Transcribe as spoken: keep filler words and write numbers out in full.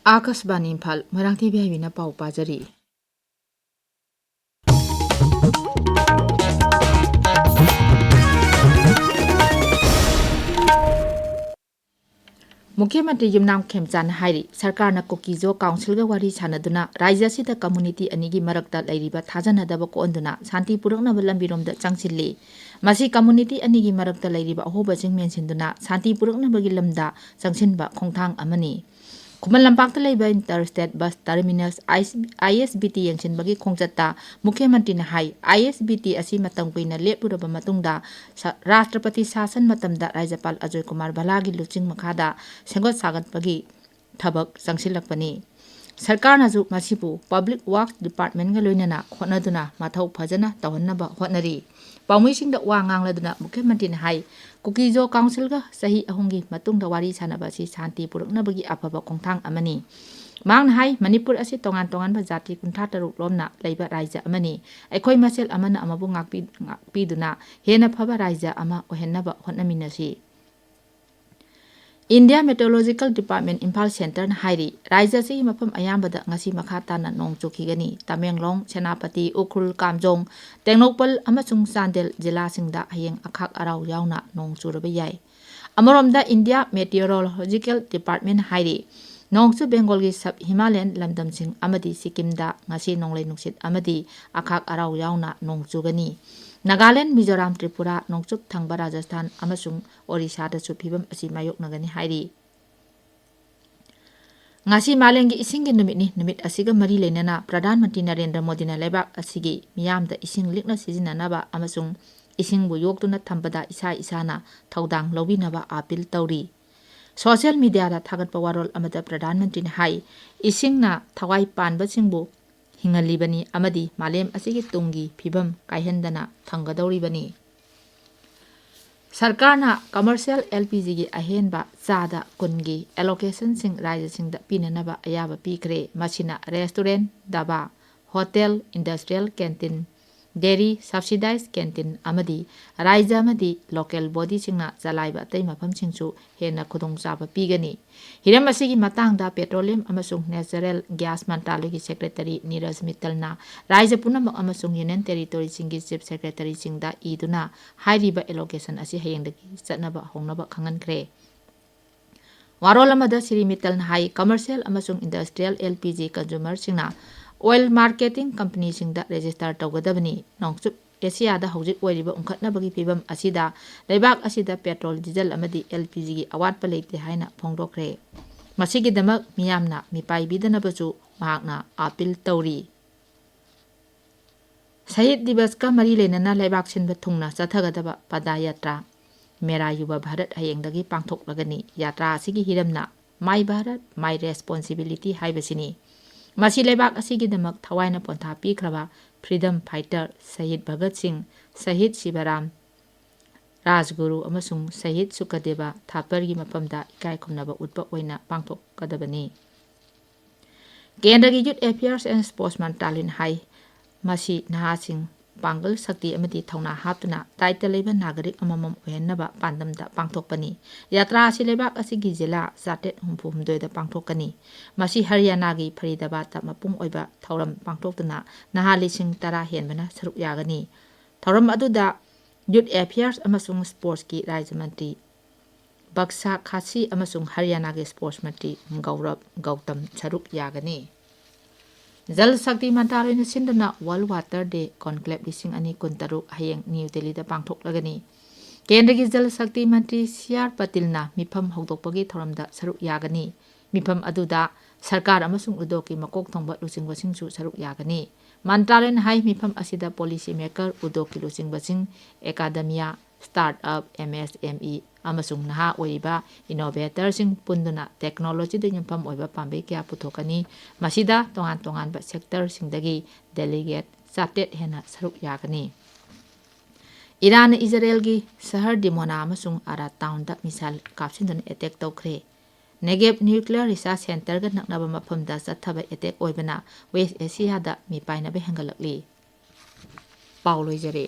ꯑꯥꯀꯥꯁꯕꯥꯅꯤ ꯏꯝꯐꯥꯜ, ꯃꯣꯏꯔꯥꯡꯊꯦꯝ ꯕꯤꯍꯥꯏꯕꯤꯅ ꯄꯥꯎ ꯄꯥꯖꯔꯤ꯫ ꯃꯨꯈ꯭ꯌ ꯃꯟꯇ꯭ꯔꯤ ꯌꯨꯝꯅꯥꯝ ꯈꯦꯝꯆꯥꯟꯅ ꯍꯥꯏꯔꯤ, ꯁꯔꯀꯥꯔꯅ ꯀꯨꯀꯤꯖꯣ ꯀꯥꯎꯟꯁꯤꯜꯒ ꯋꯥꯔꯤ ꯁꯥꯟꯅꯗꯨꯅ ꯔꯥꯖ꯭ꯌ ꯑꯁꯤꯗ ꯀꯝꯃ꯭ꯌꯨꯅꯤꯇꯤ ꯑꯅꯤꯒꯤ ꯃꯔꯛꯇ ꯂꯩꯔꯤꯕ ꯊꯥꯖꯅꯗꯕ ꯀꯣꯛꯍꯟꯗꯨꯅ ꯁꯥꯟꯇꯤ ꯄꯨꯔꯛꯅꯕ ꯂꯝꯕꯤꯔꯣꯝꯗ ꯆꯪꯁꯤꯜꯂꯤ꯫ ꯃꯁꯤ ꯀꯝꯃ꯭ꯌꯨꯅꯤꯇꯤ ꯑꯅꯤꯒꯤ ꯃꯔꯛꯇ ꯂꯩꯔꯤꯕ ꯑꯍꯣꯕꯁꯤꯡ ꯃꯦꯟꯁꯤꯟꯗꯨꯅ ꯁꯥꯟꯇꯤ ꯄꯨꯔꯛꯅꯕꯒꯤ ꯂꯝꯗ ꯆꯪꯁꯤꯟꯕ ꯈꯣꯡꯊꯥꯡ ꯑꯃꯅꯤ꯫ ꯈꯨꯃꯟ ꯂꯝꯄꯥꯛꯇ ꯂꯩꯕ ꯏꯟꯇꯔ ꯁ꯭ꯇꯦꯠ ꯕꯁ ꯇꯔꯃꯤꯅꯁ ꯑꯥꯏ ꯑꯦꯁ ꯕꯤ ꯇꯤ ꯌꯦꯡꯁꯤꯟꯕꯒꯤ ꯈꯣꯡꯆꯠꯇ ꯃꯨꯈ꯭ꯌ ꯃꯟꯇ꯭ꯔꯤꯅ ꯍꯥꯏ, ꯑꯥꯏ ꯑꯦꯁ ꯕꯤ ꯇꯤ ꯑꯁꯤ ꯃꯇꯝ ꯀꯨꯏꯅ ꯂꯦꯞꯂꯨꯔꯕ ꯃꯇꯨꯡꯗ ꯁ-, ꯔꯥꯁꯇ꯭ꯔꯄꯇꯤ ꯁꯥꯁꯟ ꯃꯇꯝꯗ ꯔꯥꯖ꯭ꯌꯄꯥꯜ ꯑꯖꯣꯏ ꯀꯨꯃꯥꯔ ꯚꯜꯂꯥꯒꯤ ꯂꯨꯆꯤꯡ ꯃꯈꯥꯗ ꯁꯦꯝꯒꯠ ꯁꯥꯒꯠꯄꯒꯤ ꯊꯕꯛ ꯆꯪꯁꯤꯜꯂꯛꯄꯅꯤ꯫ ꯁꯔꯀꯥꯔꯅꯁꯨ ꯃꯁꯤꯕꯨ ꯄꯕ꯭ꯂꯤꯛ ꯋꯥꯔꯛꯁ ꯗꯤꯄꯥꯔꯠꯃꯦꯟꯒ ꯂꯣꯏꯅꯅ ꯍꯣꯠꯅꯗꯨꯅ ꯃꯊꯧ ꯐꯖꯅ ꯇꯧꯍꯟꯅꯕ ꯍꯣꯠꯅꯔꯤ꯫ ꯄꯥꯎꯃꯤꯁꯤꯡꯗ ꯋꯥ ꯉꯥꯡꯂꯗꯨꯅ ꯃꯨꯈ꯭ꯌ ꯃꯟꯇ꯭ꯔꯤꯅ ꯍꯥꯏ, ꯀꯨꯀꯤꯖꯣ ꯀꯥꯎꯟꯁꯤꯜꯒ ꯆꯍꯤ ꯑꯍꯨꯝꯒꯤ ꯃꯇꯨꯡꯗ ꯋꯥꯔꯤ ꯁꯥꯟꯅꯕ ꯑꯁꯤ ꯁꯥꯟꯇꯤ ꯄꯨꯔꯛꯅꯕꯒꯤ ꯑꯐꯕ ꯈꯣꯡꯊꯥꯡ ꯑꯃꯅꯤ꯫ ꯃꯍꯥꯛꯅ ꯍꯥꯏ, ꯃꯅꯤꯄꯨꯔ ꯑꯁꯤ ꯇꯣꯉꯥꯟ ꯇꯣꯉꯥꯟꯕ ꯖꯥꯇꯤ ꯀꯨꯟꯊ꯭ꯔꯥ ꯇꯔꯨꯛ ꯂꯣꯝꯅ ꯂꯩꯕ ꯔꯥꯖ꯭ꯌ ꯑꯃꯅꯤ꯫ ꯑꯩꯈꯣꯏ ꯃꯁꯦꯜ ꯑꯃꯅ ꯑꯃꯕꯨ ꯉꯥꯛꯄꯤ-, ꯉꯥꯛꯄꯤꯗꯨꯅ ꯍꯦꯟꯅ ꯐꯕ ꯔꯥꯖ꯭ꯌ ꯑꯃ ꯑꯣꯏꯍꯟꯅꯕ ꯍꯣꯠꯅꯃꯤꯟꯅꯁꯤ꯫ ꯏꯟꯗꯤꯌꯥ ꯃꯦꯇꯤꯑꯣꯔꯣꯂꯣꯖꯤꯀꯦꯜ ꯗꯤꯄꯥꯔꯠꯃꯦꯟ ꯏꯝꯐꯥꯜ ꯁꯦꯟꯇꯔꯅ ꯍꯥꯏꯔꯤ, ꯔꯥꯖ꯭ꯌ ꯑꯁꯤꯒꯤ ꯃꯐꯝ ꯑꯌꯥꯝꯕꯗ ꯉꯁꯤ ꯃꯈꯥ ꯇꯥꯅ ꯅꯣꯡ ꯆꯨꯈꯤꯒꯅꯤ꯫ ꯇꯃꯦꯡꯂꯣꯡ, ꯁꯦꯅꯥꯄꯇꯤ, ꯎꯈ꯭ꯔꯨꯜ, ꯀꯥꯝꯖꯣꯡ, ꯇꯦꯡꯅꯧꯄꯜ ꯑꯃꯁꯨꯡ ꯆꯥꯟꯗꯦꯜ ꯖꯤꯂꯥꯁꯤꯡꯗ ꯍꯌꯦꯡ ꯑꯈꯥꯛ ꯑꯔꯥꯎ ꯌꯥꯎꯅ ꯅꯣꯡ ꯆꯨꯔꯕ ꯌꯥꯏ꯫ ꯑꯃꯔꯣꯝꯗ ꯏꯟꯗꯤꯌꯥ ꯃꯦꯇꯤꯑꯣꯔꯣꯂꯣꯖꯤꯀꯦꯜ ꯗꯤꯄꯥꯔꯠꯃꯦꯟ ꯍꯥꯏꯔꯤ, ꯅꯣꯡꯆꯨꯞ ꯕꯦꯡꯒꯣꯜꯒꯤ ꯁꯕ ꯍꯤꯃꯥꯂꯌꯟ ꯂꯝꯗꯝꯁꯤꯡ ꯑꯃꯗꯤ ꯁꯤꯛꯀꯤꯝꯗ ꯉꯁꯤ ꯅꯣꯡꯂꯩ ꯅꯨꯡꯁꯤꯠ ꯑꯃꯗꯤ ꯑꯈꯥꯛ ꯑꯔꯥꯎ ꯌꯥꯎꯅ ꯅꯣꯡ ꯆꯨꯒꯅꯤ꯫ ꯅꯥꯒꯥꯂꯦꯟ, ꯃꯤꯖꯣꯔꯥꯝ, ꯇ꯭ꯔꯤꯄꯨꯔꯥ, ꯅꯣꯡꯆꯨꯞ ꯊꯪꯕ ꯔꯥꯖꯁꯊꯥꯟ ꯑꯃꯁꯨꯡ ꯑꯣꯔꯤꯁꯥꯗꯁꯨ ꯐꯤꯚꯝ ꯑꯁꯤ ꯃꯥꯌꯣꯛꯅꯒꯅꯤ ꯍꯥꯏꯔꯤ꯫ ꯉꯁꯤ ꯃꯥꯂꯦꯝꯒꯤ ꯏꯁꯤꯡꯒꯤ ꯅꯨꯃꯤꯠꯅꯤ꯫ ꯅꯨꯃꯤꯠ ꯑꯁꯤꯒ ꯃꯔꯤ ꯂꯩꯅꯅ ꯄ꯭ꯔꯙꯥꯟ ꯃꯟꯇ꯭ꯔꯤ ꯅꯔꯦꯟꯗ꯭ꯔ ꯃꯣꯗꯤꯅ ꯂꯩꯕꯥꯛ ꯑꯁꯤꯒꯤ ꯃꯤꯌꯥꯝꯗ ꯏꯁꯤꯡ ꯂꯤꯛꯅ ꯁꯤꯖꯤꯟꯅꯅꯕ ꯑꯃꯁꯨꯡ ꯏꯁꯤꯡꯕꯨ ꯌꯣꯛꯇꯨꯅ ꯊꯝꯕꯗ ꯏꯁꯥ ꯏꯁꯥꯅ ꯊꯧꯗꯥꯡ ꯂꯧꯕꯤꯅꯕ ꯑꯥꯄꯤꯜ ꯇꯧꯔꯤ꯫ ꯁꯣꯁꯤꯌꯦꯜ ꯃꯤꯗꯤꯌꯥꯗ ꯊꯥꯒꯠꯄ ꯋꯥꯔꯣꯜ ꯑꯃꯗ ꯄ꯭ꯔꯙꯥꯟ ꯃꯟꯇ꯭ꯔꯤꯅ ꯍꯥꯏ, ꯏꯁꯤꯡꯅ ꯊꯋꯥꯏ ꯄꯥꯟꯕꯁꯤꯡꯕꯨ ꯍꯤꯡꯍꯜꯂꯤꯕꯅꯤ ꯑꯃꯗꯤ ꯃꯥꯂꯦꯝ ꯑꯁꯤꯒꯤ ꯇꯨꯡꯒꯤ ꯐꯤꯕꯝ ꯀꯥꯏꯍꯟꯗꯅ ꯊꯝꯒꯗꯧꯔꯤꯕꯅꯤ꯫ ꯁꯔꯀꯥꯔꯅ ꯀꯃꯔꯁꯤꯌꯦꯜ ꯑꯦꯜ ꯄꯤ ꯖꯤꯒꯤ ꯑꯍꯦꯟꯕ ꯆꯥꯗ ꯀꯨꯟꯒꯤ ꯑꯦꯂꯣꯀꯦꯁꯟꯁꯤꯡ ꯔꯥꯖ꯭ꯌꯁꯤꯡꯗ ꯄꯤꯅꯅꯕ ꯑꯌꯥꯕ ꯄꯤꯈ꯭ꯔꯦ꯫ ꯃꯁꯤꯅ restaurant, dhaba, hotel, industrial canteen, dairy, subsidized canteen ꯑꯃꯗꯤ ꯔꯥꯏꯖ꯭ꯌ ꯑꯃꯗꯤ local bodyꯁꯤꯡꯅ ꯆꯂꯥꯏꯕ ꯑꯇꯩ ꯃꯐꯝꯁꯤꯡꯁꯨ ꯍꯦꯟꯅ ꯈꯨꯗꯣꯡꯆꯥꯕ ꯄꯤꯒꯅꯤ꯫ ꯍꯤꯔꯝ ꯑꯁꯤꯒꯤ ꯃꯇꯥꯡꯗ Petroleum ꯑꯃꯁꯨꯡ Natural Gas ꯃꯟꯇ꯭ꯔꯥꯂꯣꯏꯒꯤ Secretary ꯅꯤꯔꯖ ꯃꯤꯠꯇꯜꯅ ꯔꯥꯏꯖ꯭ꯌ ꯄꯨꯝꯅꯃꯛ ꯑꯃꯁꯨꯡ Union Territoryꯁꯤꯡꯒꯤ Chief Secretaryꯁꯤꯡꯗ ꯏꯗꯨꯅ ꯍꯥꯏꯔꯤꯕ allocation ꯑꯁꯤ ꯍꯌꯦꯡꯗꯒꯤ ꯆꯠꯅꯕ ꯍꯧꯅꯕ ꯈꯪꯍꯟꯈ꯭ꯔꯦ꯫ ꯋꯥꯔꯣꯜ ꯑꯃꯗ ꯁ꯭ꯔꯤ ꯃꯤꯠꯇꯜꯅ ꯍꯥꯏ, commercial ꯑꯃꯁꯨꯡ industrial L P G consumerꯁꯤꯡꯅ oil marketing companyꯁꯤꯡꯗ register ꯇꯧꯒꯗꯕꯅꯤ꯫ ꯅꯣꯡꯆꯨꯞ ꯑꯦꯁꯤꯌꯥꯗ ꯍꯧꯖꯤꯛ ꯑꯣꯏꯔꯤꯕ ꯎꯪꯈꯠꯅꯕꯒꯤ ꯐꯤꯕꯝ ꯑꯁꯤꯗ ꯂꯩꯕꯥꯛ ꯑꯁꯤꯗ petrol, diesel ꯑꯃꯗꯤ L P Gꯒꯤ ꯑꯋꯥꯠꯄ ꯂꯩꯇꯦ ꯍꯥꯏꯅ ꯐꯣꯡꯗꯣꯛꯈ꯭ꯔꯦ꯫ ꯃꯁꯤꯒꯤꯗꯃꯛ ꯃꯤꯌꯥꯝꯅ ꯃꯤꯄꯥꯏꯕꯤꯗꯅꯕꯁꯨ ꯃꯍꯥꯛꯅ appeal ꯇꯧꯔꯤ꯫ ꯁꯍꯤꯗ ꯗꯤꯕꯁꯀ ꯃꯔꯤ ꯂꯩꯅꯅ ꯂꯩꯕꯥꯛ ꯁꯤꯟꯕ ꯊꯨꯡꯅ ꯆꯠꯊꯒꯗꯕ ꯄꯗꯌꯥꯇ꯭ꯔꯥ ꯃꯦꯔꯥ ꯌꯨꯕ ꯚꯥꯔꯠ ꯍꯌꯦꯡꯗꯒꯤ ꯄꯥꯡꯊꯣꯛꯂꯒꯅꯤ꯫ ꯌꯥꯇ꯭ꯔꯥ ꯑꯁꯤꯒꯤ ꯍꯤꯔꯝꯅ My Bharat, My Responsibility ꯍꯥꯏꯕꯁꯤꯅꯤ꯫ ꯃꯁꯤ ꯂꯩꯕꯥꯛ ꯑꯁꯤꯒꯤꯗꯃꯛ ꯊꯋꯥꯏꯅ ꯄꯣꯟꯊꯥ ꯄꯤꯈ꯭ꯔꯕ freedom fighter ꯁꯍꯤꯗ ꯚꯒꯠ ꯁꯤꯡ, ꯁꯍꯤꯗ ꯁꯤꯕꯔꯥꯝ, ꯔꯥꯖꯒꯨꯔꯨ ꯑꯃꯁꯨꯡ ꯁꯍꯤꯗ ꯁꯨꯀꯗꯦꯕ ꯊꯥꯄꯔꯒꯤ ꯃꯐꯝꯗ ꯏꯀꯥꯏ ꯈꯨꯝꯅꯕ ꯎꯠꯄ ꯑꯣꯏꯅ ꯄꯥꯡꯊꯣꯛꯀꯗꯕꯅꯤ꯫ ꯀꯦꯟꯗ꯭ꯔꯒꯤ Youth Affairs and Sports ꯃꯟꯇ꯭ꯔꯥꯂꯌꯅ ꯍꯥꯏ, ꯃꯁꯤ ꯅꯍꯥꯁꯤꯡ ꯄꯥꯡꯒꯜ ꯁꯛꯇꯤ ꯑꯃꯗꯤ ꯊꯧꯅꯥ ꯍꯥꯞꯇꯨꯅ ꯗꯥꯏꯇ ꯂꯩꯕ ꯅꯥꯒꯔꯤꯛ ꯑꯃꯃꯝ ꯑꯣꯏꯍꯟꯅꯕ ꯄꯥꯟꯗꯝꯗ ꯄꯥꯡꯊꯣꯛꯄꯅꯤ꯫ ꯌꯥꯇ꯭ꯔꯥ ꯑꯁꯤ ꯂꯩꯕꯥꯛ ꯑꯁꯤꯒꯤ ꯖꯤꯂꯥ ꯆꯥꯇ꯭ꯔꯦꯠ ꯍꯨꯝꯐꯨ ꯍꯨꯝꯗꯣꯏꯗ ꯄꯥꯡꯊꯣꯛꯀꯅꯤ꯫ ꯃꯁꯤ ꯍꯔꯤꯌꯥꯅꯥꯒꯤ ꯐꯔꯤꯗꯥꯕꯥꯗꯇ ꯃꯄꯨꯡ ꯑꯣꯏꯕ ꯊꯧꯔꯝ ꯄꯥꯡꯊꯣꯛꯇꯨꯅ ꯅꯍꯥ ꯂꯤꯁꯤꯡ ꯇꯔꯥ ꯍꯦꯟꯕꯅ ꯁꯔꯨꯛ ꯌꯥꯒꯅꯤ꯫ ꯊꯧꯔꯝ ꯑꯗꯨꯗ Youth Affairs ꯑꯃꯁꯨꯡ Sportsꯀꯤ ꯔꯥꯖ꯭ꯌ ꯃꯟꯇ꯭ꯔꯤ ꯕꯛꯁꯥ ꯈꯥꯁꯤ ꯑꯃꯁꯨꯡ ꯍꯔꯤꯌꯥꯅꯥꯒꯤ Sports ꯃꯟꯇ꯭ꯔꯤ ꯒꯧꯔꯕ ꯒꯧꯇꯝ ꯁꯔꯨꯛ ꯌꯥꯒꯅꯤ꯫ ꯖꯜ ꯁꯛꯇꯤ ꯃꯟꯇ꯭ꯔꯥꯂꯌꯅ ꯁꯤꯟꯗꯨꯅ World Water Day Conclave ꯂꯤꯁꯤꯡ ꯑꯅꯤ ꯀꯨꯟꯇꯔꯨꯛ ꯍꯌꯦꯡ ꯅ꯭ꯌꯨ ꯗꯦꯜꯂꯤꯗ ꯄꯥꯡꯊꯣꯛꯂꯒꯅꯤ꯫ ꯀꯦꯟꯗ꯭ꯔꯒꯤ ꯖꯜ ꯁꯛꯇꯤ ꯃꯟꯇ꯭ꯔꯤ ꯁꯤ ꯑꯥꯔ ꯄꯇꯤꯜꯅ ꯃꯤꯐꯝ ꯍꯧꯗꯣꯛꯄꯒꯤ ꯊꯧꯔꯝꯗ ꯁꯔꯨꯛ ꯌꯥꯒꯅꯤ꯫ ꯃꯤꯐꯝ ꯑꯗꯨꯗ ꯁꯔꯀꯥꯔ ꯑꯃꯁꯨꯡ ꯎꯗꯣꯒꯀꯤ ꯃꯀꯣꯛ ꯊꯣꯡꯕ ꯂꯨꯆꯤꯡꯕꯁꯤꯡꯁꯨ ꯁꯔꯨꯛ ꯌꯥꯒꯅꯤ꯫ ꯃꯟꯇ꯭ꯔꯥꯂꯌꯅ ꯍꯥꯏ, ꯃꯤꯐꯝ ꯑꯁꯤꯗ policy maker, ꯎꯗꯣꯒꯀꯤ ꯂꯨꯆꯤꯡꯕꯁꯤꯡ, academia, startup, M S M E ꯑꯃꯁꯨꯡ ꯅꯍꯥ ꯑꯣꯏꯔꯤꯕ innovatorꯁꯤꯡ ꯄꯨꯟꯗꯨꯅ technologyꯗ ꯌꯨꯝꯐꯝ ꯑꯣꯏꯕ ꯄꯥꯝꯕꯩ ꯀꯌꯥ ꯄꯨꯊꯣꯛꯀꯅꯤ꯫ ꯃꯁꯤꯗ ꯇꯣꯉꯥꯟ ꯇꯣꯉꯥꯟꯕ sectorꯁꯤꯡꯗꯒꯤ delegate ꯆꯥꯇ꯭ꯔꯦꯠ ꯍꯦꯟꯅ ꯁꯔꯨꯛ ꯌꯥꯒꯅꯤ꯫ ꯏꯔꯥꯟꯅ ꯏꯖꯔꯦꯜꯒꯤ ꯁꯍꯔ ꯗꯤꯃꯣꯅꯥ ꯑꯃꯁꯨꯡ ꯑꯔꯥꯗ townꯗ missile ꯀꯥꯞꯁꯤꯟꯗꯨꯅ attack ꯇꯧꯈ꯭ꯔꯦ꯫ ꯅꯦꯒꯦꯕ nuclear research centreꯒ ꯅꯛꯅꯕ ꯃꯐꯝꯗ ꯆꯠꯊꯕ attack ꯑꯣꯏꯕꯅ West Asiaꯗ ꯃꯤꯄꯥꯏꯅꯕ ꯍꯦꯟꯒꯠꯂꯛꯂꯤ꯫ ꯄꯥꯎ ꯂꯣꯏꯖꯔꯦ꯫